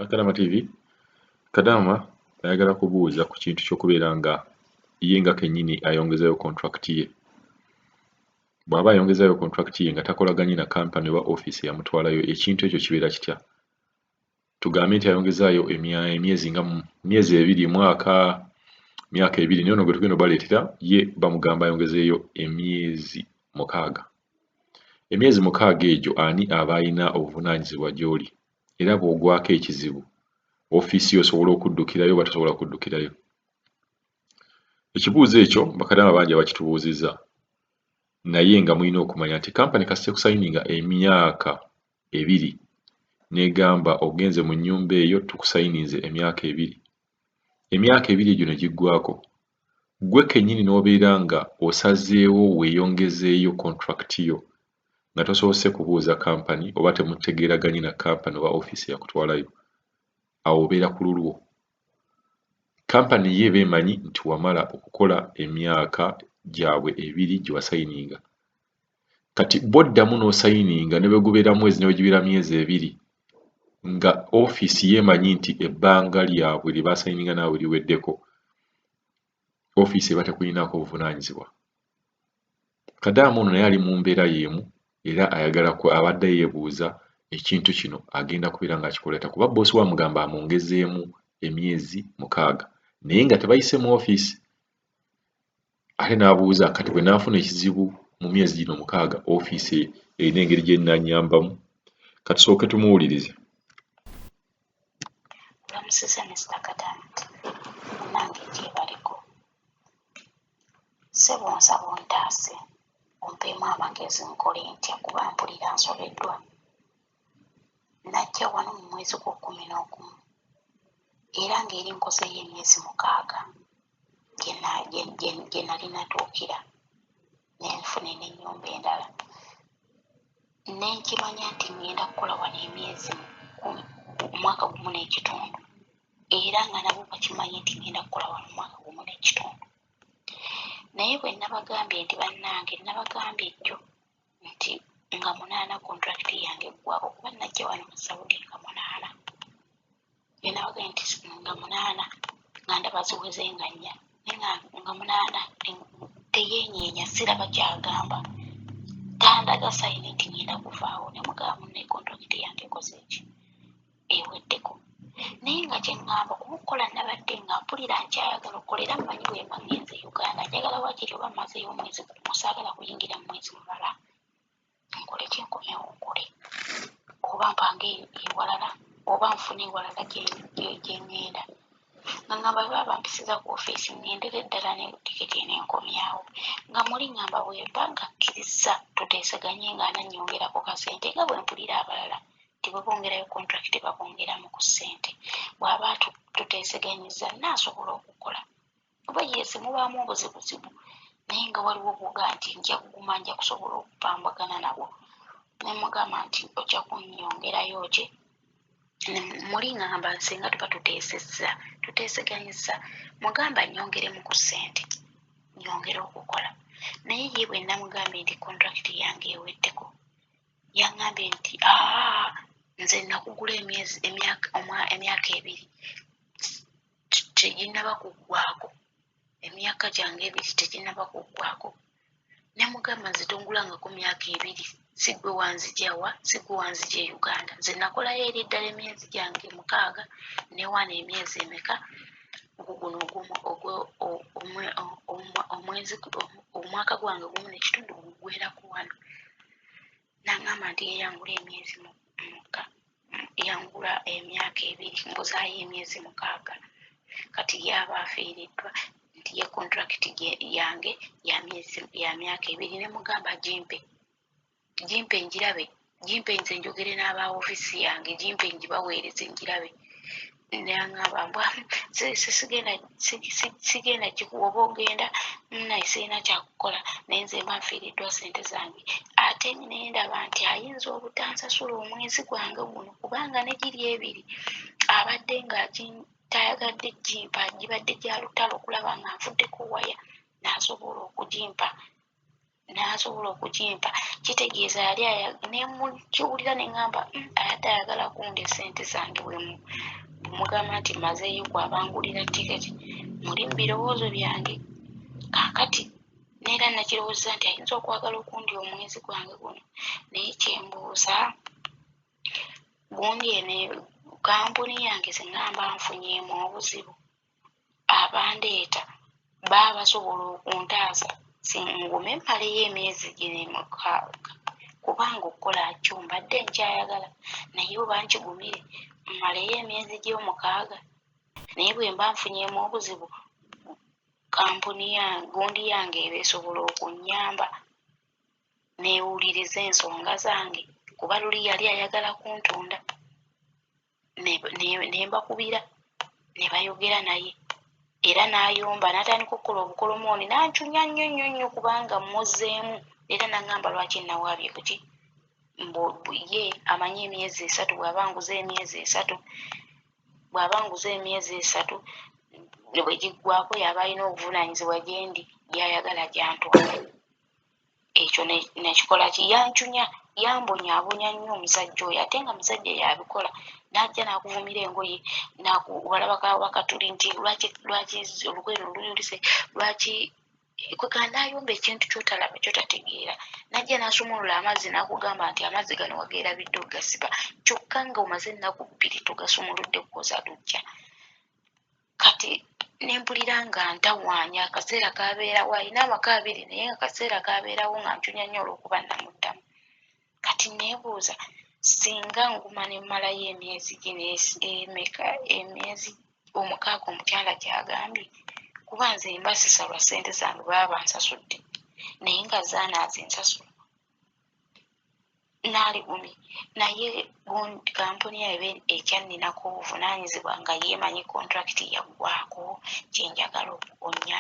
Kadama TV. Kadama ayagala kubuuza ku kintu ky'okubeera nga ye nga kennyini ayongezayo contract ye. Bw'aba ayongezayo contract ye nga takolaganye na kampani oba ofiisi eyamutwalayo, ekintu ekyo kibeera kitya? Tugambe nti ayongezaayo emyezi nga myezi 2, mwaka, myaka 2, naye ono gwe tugenda obaleetera ye bamugamba ayongezeeyo emyezi 6. Emyezi 6 egyo ani aba ayina obuvunaanyizibwa gy'oli? Era bw'ogwako ekizibu, ofiisi yo osobola okuddukirayo oba tosobola kuddukirayo? Ekibuuzo ekyo bakadaama bangi abakitubuuzizza, naye nga mulina okumanya nti kampani kasita ekusayininga emyaka 2 n'egamba ogenze mu nnyumba eyo tukusayininze emyaka 2. Emyaka 2 egyo ne giggwaako, ggwe kennyini n'obeera nga osazeewo weeyongezeeyo contract yo nga tosoose kubuuza kampani oba temutegeeraganye na kampani oba ofiisi eyakutwalayo, awo obeera ku lulwo. Kampani ye eba emanyi nti wamala okukola emyaka gyabwe 2 gye wasayininga. Kati bw'oddamu n'osayininga ne bwe gubeera mwezi ne bwe gibeera myezi 2 nga ofiisi ye emanyi nti ebbanga lyabwe lye baasayininga naawe liweddeko, ofiisi eba tekuyinaako buvunaanyizibwa. Kadaama ono naye ali mu mbeera y'emu era ayagala abadde yeebuuza ekintu kino agenda kubeera ng'akikola atya kuba bboosi we amugamba amwongezeemu emyezi 6 naye nga tebayise mu ofiisi. Ate n'abuuza kati bwe naafuna ekizibu mu myezi gino 6 ofiisi erina engeri gy'ennaannyambamu? Katusooke tumuwulirize. Kulamusiza Mr. Kadama TV, munnange gyebaleko. Ssebo nsaba ontaase ompeemu amagezi nkole ntya kuba mpulira nsobeddwa. Najja wano mu mwezi gw'okkumi n'ogumu era ng'eri nkozeeyo emyezi 6 gye nali natuukira ne nfuna n'ennyumba endala. Ne nkimanya nti ŋŋenda kukola wano emyezi omwaka gumu n'ekitundu era nga nabo bakimanyi nti ŋŋenda kukola wano omwaka gumu n'ekitundu. Naye bwe nabagambye nti bannange nabagambye jjo nti nga 8 contract yange eggwako kuba najja wano mu Saudi nga 8. Bwe nabagambye nti nga 8 nga ndaba ziweze nga 4 naye nga 8 teyeenyeenya siraba ky'agamba. Tandaga sign nti ŋŋenda kuvaawo ne mugamba munnaye contract yange ekoze ki? Eweddeko. Naye nga kye ŋŋamba kuba okukola nabadde nga mpulira nkyayagala okukola era mmanyi bwe mba ŋŋenze Uganda njagala waakiri oba mmazeeyo omwezi gumu saagala kuyingira mu mwezi mulala. Nkole ki nkomewo nkole oba mpange ewalala oba nfune ewalala gye ŋŋenda. Nga ŋŋamba bwe baba bampisiza ku ofiisi ŋŋendere ddala ne tiketi n'enkomyawo. Nga muli ŋŋamba bwe mba nga kkirizza tuteeseganye nga anannyongerako kasente nga bwe mpulira abalala nti bwe bongerayo contract babongeramu ku ssente. Bw'aba tuteeseganyizza nnaasobola okukola. Oba yes mubaamu obuzibuzibu naye nga waliwo bw'ogamba nti nja kuguma nja kusobola okupambagana nabwo. Ne mugamba nti ojja kunnyongerayo ki? Muli ŋŋamba singa tuba tuteesezza tuteeseganyizza mugamba nnyongeremu ku ssente nnyongere okukola. Naye ye bwe namugambye nti contract yange eweddeko yaŋŋambye nti aa nze nakugula emyezi emyaka 2 teginnaba kuggwaako emyaka gyange 2 teginnaba kuggwaako. Ne mugamba nze tongulangako myaka 2 si ggwe wanzigya wa si ggwe wanzigya e Uganda nze nakolayo eri eddala emyezi gyange 6 ne wano emyezi emeka guno omwezi omwaka gwange gumu n'ekitundu guggweerako wano. N'aŋŋamba nti ye yangula emyezi yangula emyaka 2 mbuzaayo emyezi 6 kati ye aba afiiriddwa nti ye contract yange ya myaka 2 ne mugamba gimpe gimpe ngirabe gimpe nze njogere n'aba ofiisi yange gimpe ngibaweereze ngirabe. N'aŋŋamba mbu sigenda gikuwa oba ogenda munnaye sirina kyakukola naye nze mba nfiiriddwa ssente zange. Ate ne ndaba nti ayinza obutansasula omwezi gwange guno kubanga ne giri 2 abadde nga tayagadde gimpa gibadde gya lutalo okulaba nga nvuddeko waya n'asobola okugimpa. N'asobola okukimpa, kitegeeza yali ne mukiwulira ne ŋŋamba, abadde ayagala kundya ssente zange. Bwe mugamba nti mmazeeyo kwabangulira tiketi, muli mu birowoozo byange. Kaakati neera nakirowoozezza nti ayinza okwagala okundya omwezi gwange guno. Naye kyembuuza, gundi eno kampuni yange singa mba nfunyeemu obuzibu, abandeeta baba basobola okuntaasa ngume mmaleyo emyezi gino 6? Kubanga okukola kyo mbadde nkyayagala, naye oba nkigumire mmaleyo emyezi gy'6? Naye bwe mba nfunyeemu obuzibu, kampuni gundi yange eba esobola okunnyamba neewuliriza ensonga zange? Kuba luli yali ayagala kuntunda, ne mbakubira ne bayogera naye, era n'ayomba n'atandika okukola obukolomooni, n'ancunya nnyo nnyo nnyo kubanga mmuzzeemu. Era n'aŋŋamba lwaki nawaabye kuki, mbu ye amanyi emyezi 3, bw'aba nguze emyezi 3, bw'aba nguze emyezi 3 bwe giggwaako, y'aba alina obuvunaanyizibwa gye ndi, gy'ayagala gy'antwala. Ekyo nekikola ki? Yancunya, yambonyaabonya nnyo omusajja oyo, ate nga musajja yabikola. N'ajja n'akuvumira engoye, walaba wakatuli nti lwaki lwaki olugoye luno luyulise, lwaki kwegamba, n'ayomba ekintu ky'otalaba, ky'otategeera. N'ajja n'asumulula amazzi n'akugamba nti amazzi gano wageerabidde okugasiba, kyokka nga omaze ennaku 2 togasumuludde kwoza luggya. Kati ne mpulira nga ntawaanya. Akaseera kabeerawo, alina amaka abiri, naye nga akaseera kabeerawo nga ncunya nnyo olw'okuba namuddamu. Kati neebuuza, singa nguma ne mmalayo emyezi gino emeka, emyezi 6 omukyala gy'agambye, kuba nze mba sisalwa ssente zange, baba bansasudde, naye nga zaanaazinsasula, naaligumye. Naye kampuni yayo eba ekyanninako obuvunaanyizibwa nga ye emanyi contract yaggwaako? Kyenjagala onnyambe.